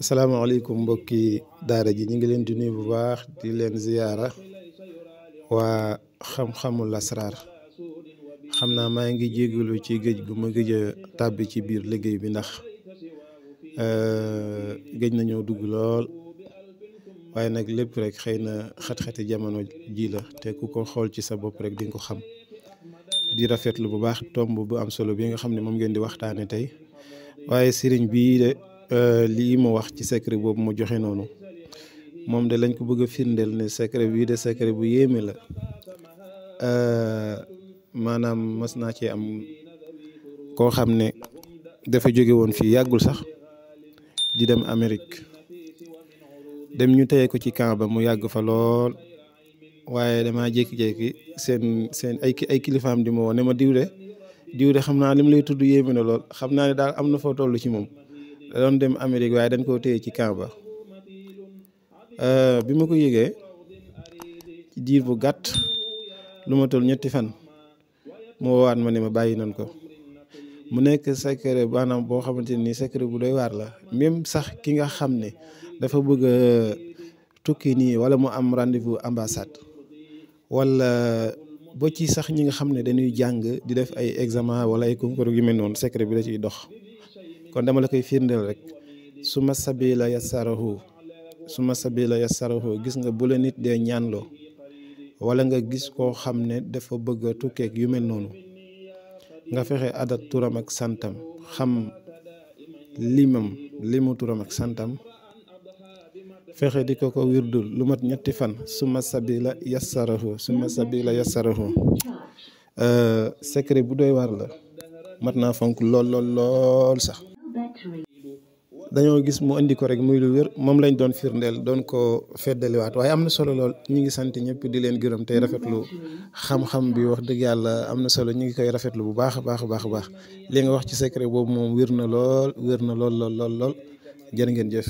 asalaamaaleykum mbokki daara ji ñu ngi leen di nuyu bu baax di leen ziyaara waa xam-xamul lasraar xam naa maa ngi jégalu ci géej gu ma gëj a tàbbi ci biir liggéey bi ndax géej nañoo dugg lool waaye nag lépp rek xëy na xat-xati jamono ji la te ku ko xool ci sa bopp rek di nga ko xam di rafetlu bu baax tomb bu am solo bi nga xam ne moom ngeen di waxtaane tey waaye sëriñ bii de lii mu wax ci secret boobu mu joxe noonu moom de lañ ko bëgg a firndeel ne secret bii de secret bu yéeme la maanaam mas naa ci am koo xam ne dafa jóge woon fii yàggul sax di dem Amérique dem ñu teye ko ci camp ba mu yàgg fa lool waaye damaa jékki-jékki seen ay kilifaam di ma woo ne ma diw de xam naa li mu lay tudd yéeme na lool xam naa ne daal am na foo toll ci moom da doon dem Amérique waaye dañ koo téye ci camp ba bi ma ko yëgee ci diir bu gàtt lu ma toll ñetti fan mu woowaat ma ne ma bàyyi nañ ko mu nekk secret maanaam boo xamante ni secret bu doy waar la même sax ki nga xam ne dafa bëgg a tukki nii wala mu am rendez-vous ambassade wala ba ci sax ñi nga xam ne dañuy jàng di def ay examen wala ay concours yu mel noonu secret bi da ciy dox kon dama la koy firndeel rek suma sabila yassarahu gis nga bu la nit dee ñaanloo wala nga gis koo xam ne dafa bëgg a tukkeek yu mel noonu nga fexe adat turam ak santam xam limu turam ak santam fexe di ko wirdul lu mat ñetti fan suma sabila yassarahu secret bu doy waar la mat naa fonk lool sax dañoo gis mu indi ko rek muy lu wér moom lañ doon firndeel doon ko feddaliwaat waaye am na solo lool ñi ngi sant ñëpp di leen gërëm tey rafetlu xam-xam bi wax dëgg yàlla am na solo ñu ngi koy rafetlu bu baax a baax li nga wax ci secret boobu moom wér na lool jërë ngeen jëf